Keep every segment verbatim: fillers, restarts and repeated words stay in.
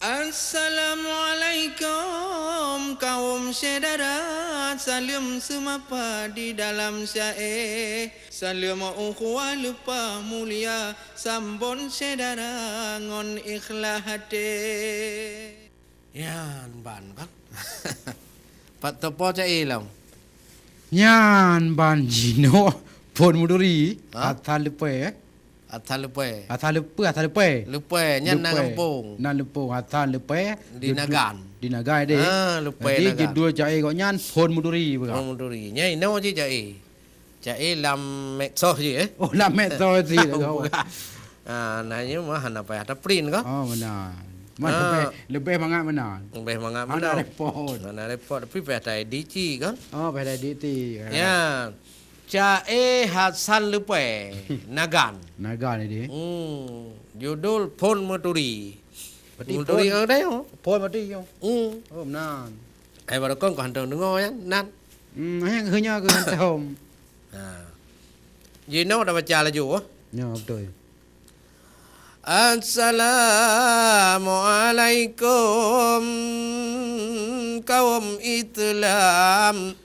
Assalamualaikum kaum syedara, saleuem seumapa di dalam syae, saleuem ukhuwah leupah mulia, sambot syedara ngon ikhlas até. Nyan ban kan. Pat teupeu cai lom. Nyan ban jinoe phon meuduri. Ha? Asai leupée, eh? Asai leupée. Asai leupée, asai leupée. Leupée, nyan na Leupée. Gampông. Na Leupée, asai leupée. Di Judul Nagan. Di Nagan deh. Ah, leupée Jadi Nagan. Judul cai gobnyan phon meuduri bukan? Phon meuduri. Nyan inoe cit cai. Cai lam medsos jih, eh? Oh, lam medsos jih. Bukan. Ah, nah, nyoe mah hana payah taprint kan? Oh, beuna. Mah Ah. leubeh, leubeh mangat beuna. Leubeh mangat Hana beuna. repot. Hana repot, tapi payah ta-edit cit kan? Oh, payah ta-edit cit. Ya. Cai Hasan Leupée, Nagan. Nagan ini. Hmm, judul Phon Meuturi. Berarti Meuturi phon, orang dah yo. Phon berarti yo. Hmm. Oh, beuna. Ai barokon kau hantom deungoe nyan, nan. Hmm, hanya keu hantom. Ha. Jinoe dah baca laju, oh. Ya, betul. Assalamualaikum kaum Islam.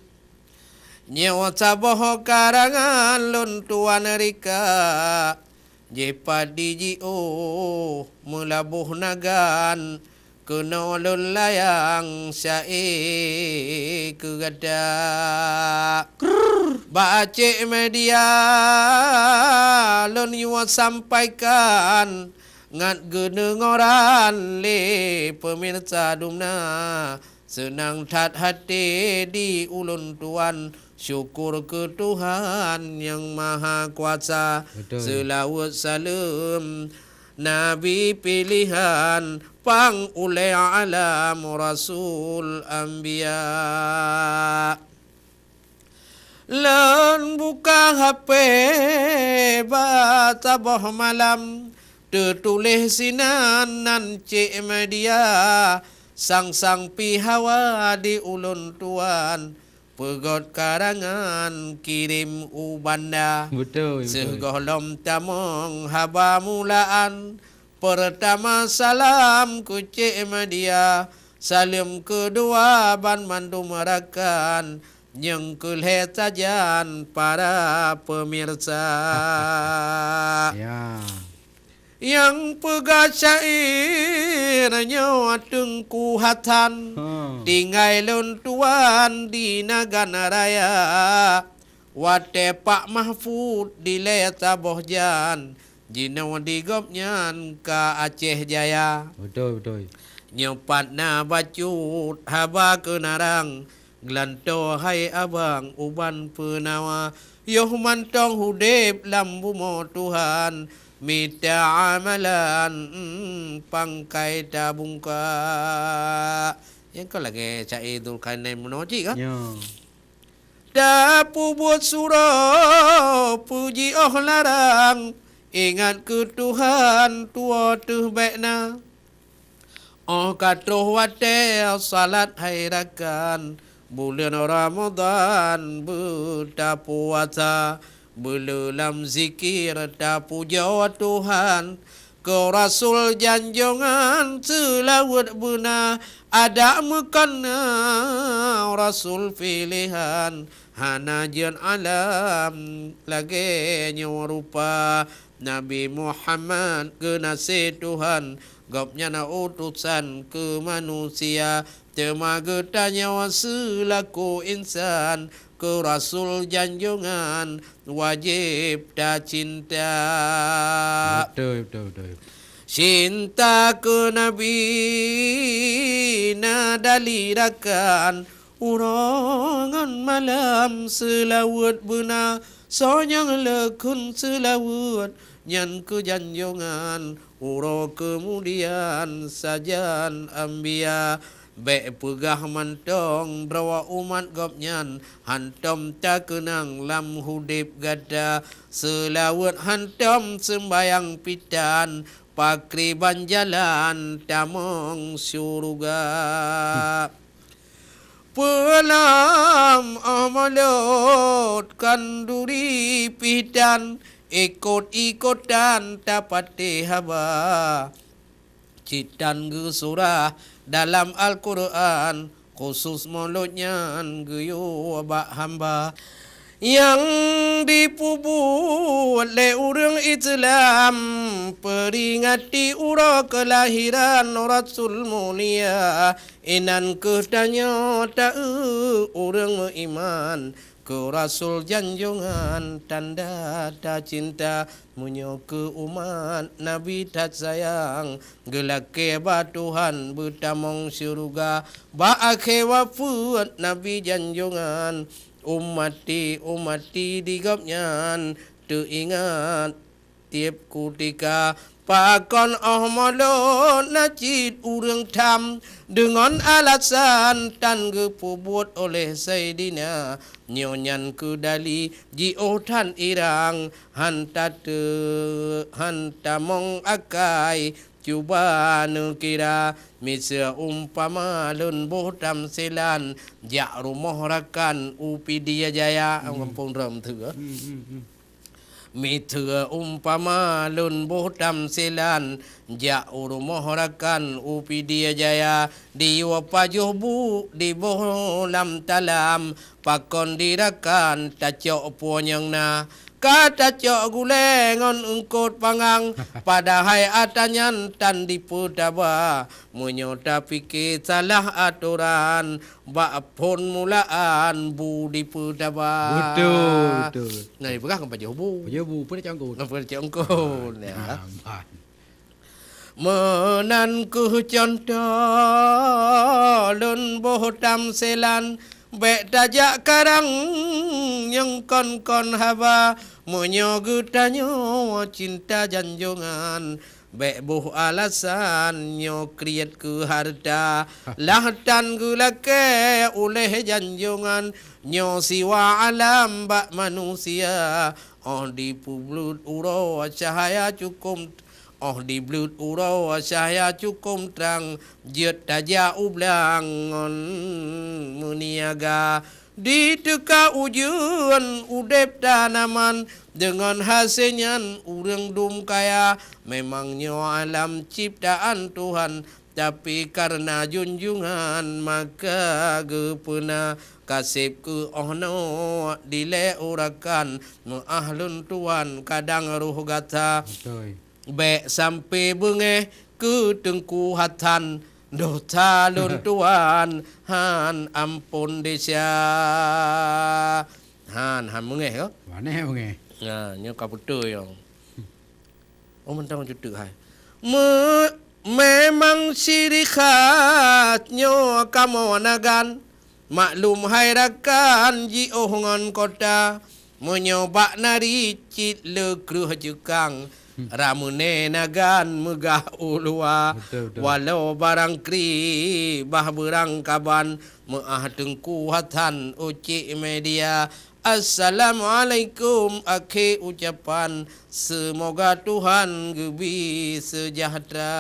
Nyoe saboh karangan lôn tuan rika. Jipat di jiôh meulaboh Nagan, keunoe lôn layang syae keu gata. Bak Aceh Media lôn yue sampaikan, ngat geuneungoe ran lé peumirsa dumna. Seunang that até di ulôn tuan, syukur keu Tuhan Nyang Mahakuasa. Betul. Seulaweuet saleuem Nabi piléhan, pang ulée alam Rasul Anbiya. Lôn buka H P bak saboh malam, teutuléh sinan nan Cik Media, sang-sang pih hawa di ulôn tuan, peugöt karangan kirém u banda. Beutôi, beutôi. Seugohlom tamong haba mulaan, Peurtama salam keu Cik Media, saleuem keudua banmandum rakan, nyang keulhée sajan para peumirsa. Ya. Nyang peugah syair nyoe Teungku Hasan, Hmm. tinggai lôn tuan di Nagan Raya. Watée Pak Mahfud dilée saboh jan, jinoe di gobnyan ka Aceh Jaya. Beutôi, beutôi. Nyoe pat na bacut haba keunarang, geulantoe hai abang uban peunawa. Yoh mantong udeb lam bumoe Tuhan, mita amalan, mm, pangkai tabungka. Nyang ka lagée syair Zulkarnain meunoe cit kan? Nyoe. Tapeubuet surok peujiôh larang, ingat keu Tuhan tuwoe teuh bék na. Óh ka troh watée salat hai rakan, buleuen Ramadhan beutapuasa, beuleulam zikir tapujoe Tuhan. Keu Rasul janjongan seulaweuet beuna, adak meukeuna Rasul piléhan, hana jeuet alam lagée nyoe rupa. Nabi Muhammad geunaséh Tuhan, gobnyan utosan keu manusia. Teuma geutanyoe seulaku insan, keu Rasul janjongan wajéb tacinta. Beutôi, beutôi, beutôi. Cinta keu Nabi na dali rakan, uroe ngon malam seulaweuet beuna, soe nyang leukheun seulaweuet nyan keu janjongan. Uroe keumudian sajan Anbiya, bék peugah mantong droe umat gobnyan, hantom takeunang lam udeb gata. Seulaweuet hantom seumbayang pitan, pakriban jalan tamong syeuruga. Peulom óh mulôt khanduri pih tan, ikot-ikotan tapatéh haba. cit tan geusurah dalam Al-Qur'an, khusus mulod nyan geuyue bak hamba. Nyang jipeubuet lé ureuëng Islam, peuringati uroe keulahiran Rasul mulia, inan kheueh tanyoe taeu ureuëng meuiman. Keu Rasul janjongan tanda tacinta, meunyoe keu umat Nabi that sayang, geulakée bak Tuhan beutamong syeuruga. Bak akhé wafeuet Nabi janjongan, umati-umati di Gobnyan teuingat tieb kutika. Pakon óh mulod na cit ureuëng tham, deungon alasan tan geupeubuet oleh Saidina, nyoe nyan keudali jiôh that irang, han tateu-, han tamong akai, cuba neukira. Miseue umpama lôn boh tamsilan, jak rumoh rakan u Pidie Jaya, hmm, gampông droe meuteue. Hmm, hmm, hmm. Miseue umpama lôn boh tamsilan, jak u rumoh rakan u Pidie Jaya, diyue pajoh bu diboh lam talam, pakon di rakan tacok peue nyang na. Ka tacok gulée ngon eungkot pangang, padahai atra nyan tan dipeutaba. Meunyoe tapike salah atoran, bak phon mulaan bu dipeutaba. Betul, betul. Nah, dipeugah kan pajoh bu. Pajoh bu, peue cangkot. Nah, peue cangkot. Ah, nah. Aman. Meunan kheueh cuntoh lôn boh tamsilan, bék tajak karang nyang kon-kon haba. Meunyoe geutanyoe cinta janjongan, bék boh alasan nyoe kriet keu hareuta. Lah tan geulakée uléh janjongan, nyoe siwa alam bak manusia. Óh dipeubleut uroe cahya cukôp, óh dibleuet uroe cahya cukôp trang, jeuet tajak u blang ngon meuniaga. Diteuka ujeuen udeb tanaman, deungon hasé nyan ureuëng dum kaya. Memang nyoe alam ciptaan Tuhan, tapi kareuna junjungan maka geupeuna. Kaseb keu óh noe dilée u rakan, meuáh lôn tuan kadang roh gata. Beutôi. Bék sampoe beungéh keu Teungku Hasan, dosa lôn tuan han ampôn desya. Han, han beungéh, yo? Maneh beungéh. Nah, nyoe ka beutôi, yo. Oh, mantong cuteuk hai. Me-, memang ciri khas nyoe kamoe Nagan. Maklum hai rakan jiôh ngon kota, meunyoe bak nari cit le kreueh jeukang, hmm, rameuné Nagan meugah u luwa. Betul, betul. Walau barang kri bah beurangkaban, meuáh Teungku Hasan ucék media. Assalamualaikum, akhé ucapan, seumoga Tuhan geubri seujahteura.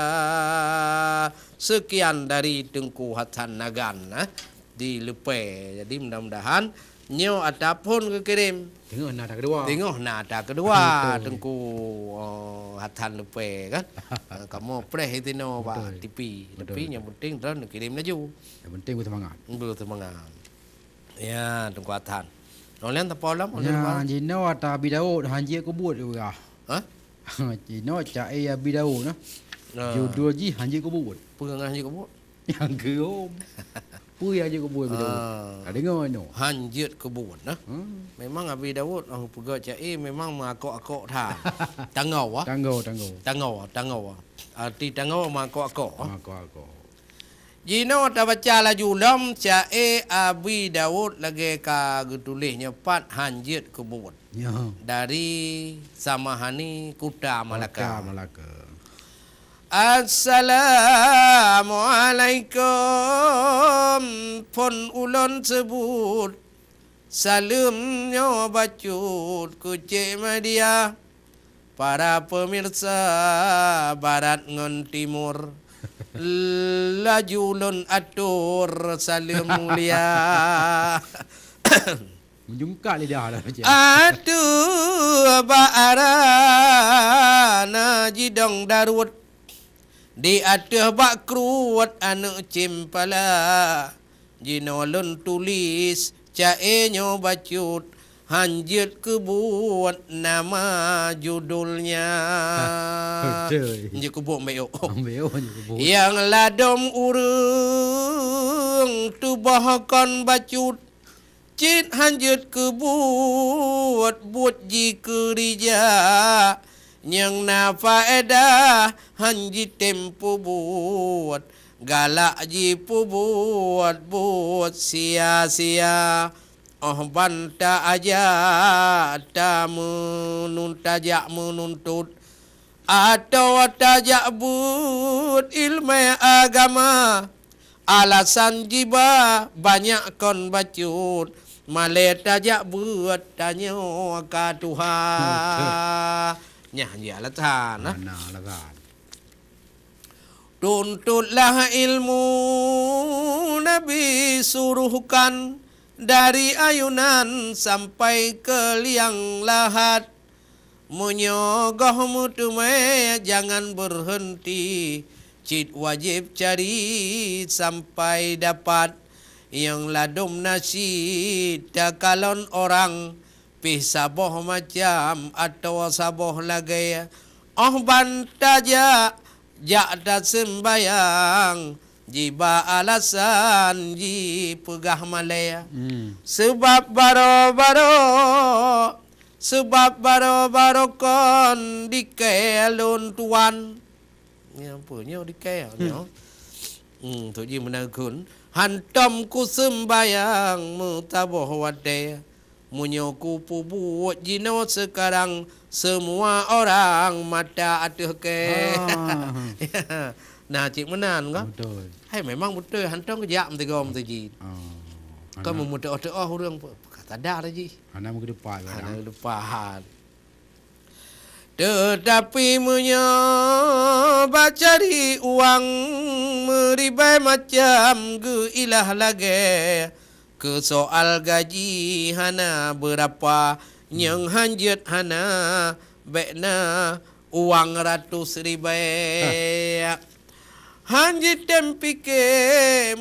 Seukian dari Teungku Hasan Nagan, eh. Di Leupée. Jadi, mudah-mudahan nyoe atra phon geukirém. Teungoh na atra keudua. Teungoh na atra keudua, betul. Teungku, oh, Hasan Leupée kan. Eh, kamoe preh itinoe bak, betul, T V. Betul, tapi betul. Nyang penting droe neukirém laju. Yang penting beuseumangat. Beuseumangat. Ya, Teungku Hasan. Nyoe lôn teupeu lom, ya, jinoe atra Abi Daud hanjeuet keubuet peugah. Hah? Jinoe ca-e Abi Daud nah. Nah. Judul jih hanjeuet keubuet. Peue nyang hanjeuet keubuet? Nyang keuhom. Peue nyang jeuet keubuet Abi Daud? Ah. Ka deungoe nyoe. Hanjeuet keubuet nah. Hmm. Memang Abi Daud, oh, peugah ca-e memang meuakok-akok that. Tanggau, ah. Tanggau, tanggau. Tanggau, tanggau. Arti tanggau meuakok-akok, ah. Meuakok-akok. Jinoe tabaca laju lom ca-e Abi Daud lagée ka geutuléh nyoe pat hanjeuet keubuet. Ya. Dari Samahani, Kuta Malaka. Kuta Malaka. Assalamualaikum. Phon ulôn seubut saleuem nyoe bacut keu Cék Media. Para peumirsa barat ngon timur, laju lôn atur saleuem mulia. Meujungkat lidah lah macam. Ateueh bak ara na jidong daruet. Di ateueh bak kruet aneuk cempala, jinoe lôn tuléh ca-e nyoe bacut, han jeuet keubuet nama judulnya. Beutôi. Jeuet keubuet meu'oh. Meu'oh jeuet keubuet. Nyang ladôm ureuëng tuboh kon bacut, cit han jeuet keubuet buet jikeurija, nyang na faedah han jitem peubuet, galak jipeubuet buet sia-sia. Óh ban ta-aja tameunun-, tajak meununtot, atawa tajak beuet ileumèe agama, alasan jiba banyak kon bacut, malèe tajak beuet tanyoe ka tuha. Nyan jih alasan, nah. Mana alasan? Tuntutlah ilmu Nabi suruhkan, dari ayunan sampai ke liang lahat. Meunyoe goh meuteumèe jangan berhenti, cit wajéb cari sampai dapat. Nyang ladôm na cit takalon orang, pih saboh macam atawa saboh lagèe. Óh ban tajak, jak taseumbayang, jiba alasan jipeugah malèe. Hmm. Seubab baroe-baroe, seubab baroe-baroe kon dikèe lôn tuan. Nyan peue nyoe dikèe nyoe? Hmm, tu jih meunan kheun. Hantom kuseumbayang meusaboh watèe. Meunyoe kupeubuet jinoe seukarang, seumua orang mata ateueh kèe. Ah. Nah, cit meunan kan? Beutôi. Hai, memang beutôi, hantom geujak meusigoe meuseujid. Ah. Kan meumeutu'oh-tu'oh ureueng pe-, peukah sadar jih. Hana meukeudeupat barang. Hana meukeudeupat. Teutapi meunyoe bak cari uang meuribèe macam geuilah lagèe, keu soal gaji hana beurapa, nyang han jeuet hana bèk na uang ratus ribèe. Han jitem pike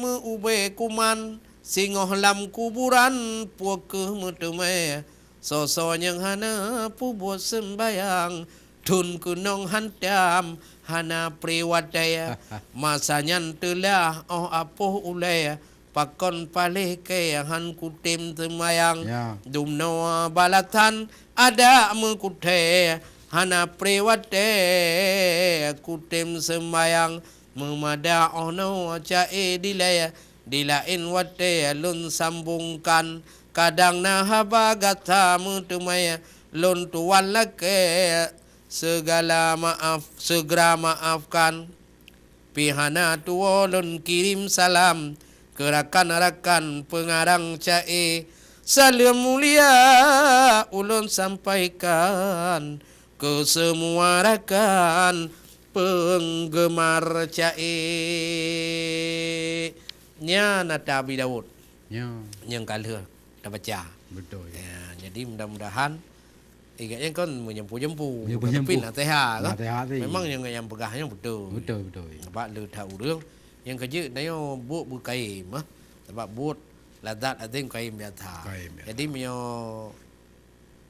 meu-ubé kuman, singoh lam kuburan peu kheueh meuteumèe. Soe-soe nyang hana peubuet seumbayang, thon keunong hantam hana pré watèe. Masa nyan teulah óh apoh ulèe, pakon paléh kèe han kutem seumbayang. Ya. Dumnoe balasan adak meukuthèe, hana pré watèe kutem seumbayang. Meumada óh noe ca-e dilèe, di laén watèe lôn sambongkan. Kadang na haba gata meuteumèe, lôn tuan lakèe seugala maaf, seugera maafkan. Pih hana tuwoe lôn kirém salam keu rakan-rakan peungarang ca-e. Saleuem mulia ulôn sampaikan keu seumua rakan peunggemar ca-e. Nyan ata Abi Daud. Ya. Nyang ka lheueh tabaca. Beutôi. Ya, jadi mudah-mudahan, eh, gobnyan kan meujampu-jampu, tapi naseuhat kan? Naseuhat sih. Memang nyang, nyang peugah nyan beutôi. Beutôi, beutôi. Sabab le that ureueng nyang keujeuet tanyoe buet beukayém, ah. Sabab buet lazat azim kayém biasa. Kayém biasa. Jadi meunyoe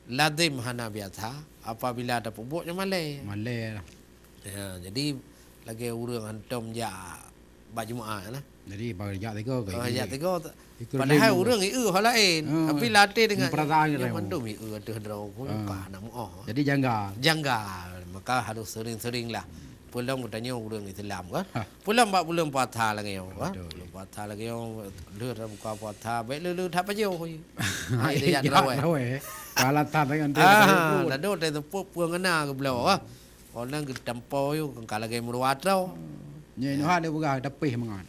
lazim hana biasa, apabila tapeubuet nyan malèe. Malèe lah. Ya, jadi lagèe ureueng hantom jak bak Jumaat lah. Jadi, bak jak tiga ke? Oh, jak tiga. Padahai ureueng ieu hal laén. Ha. Tapi latih dengan perasaan nyan mandum ieu ateueh droe pun ka hana meu'oh. Jadi janggal. Janggal. Maka harus sering-sering lah. Peulom geutanyoe ureueng Islam kan. Ha. Peulom bak buleuen puasa lagèe nyoe, ha? Betul. Buleuen puasa lagèe nyoe, lheueh dah buka puasa, bèk lheueh-lheueh that pajoh. Ha, ijak terawèh. Alasan dengan tu. Ah, lalu teuseupôt peue ngon na geubloe, ha? Kon na geutampo yôh, ka lagèe meuruwa troe. Nyoe Noha dia peugah tapéh mangat.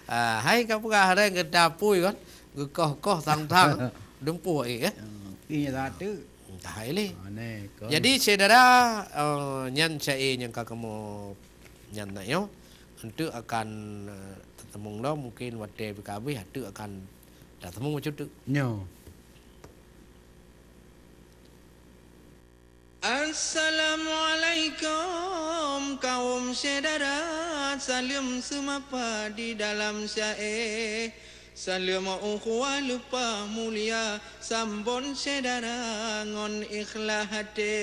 Ah, hai ka peugah, hai geutapui kan, geukoh-koh thang-thang, dumpoh ék, eh. Ih, satu. Entah ilé. Jadi, syedara, eh, nyan ca-e nyang ka kamoe nyan na nyoe, enteuk akan, eh, teuteumong lom, mungkin watèe pih ka habéh, enteuk akan teuteumong bacut teuk. Nyoe. Assalamualaikum. Kawöm syedara, saleuem seumapa di dalam syaé. Saleuem ukhuwah leupah mulia, sambon syedara ngon ikhlas até.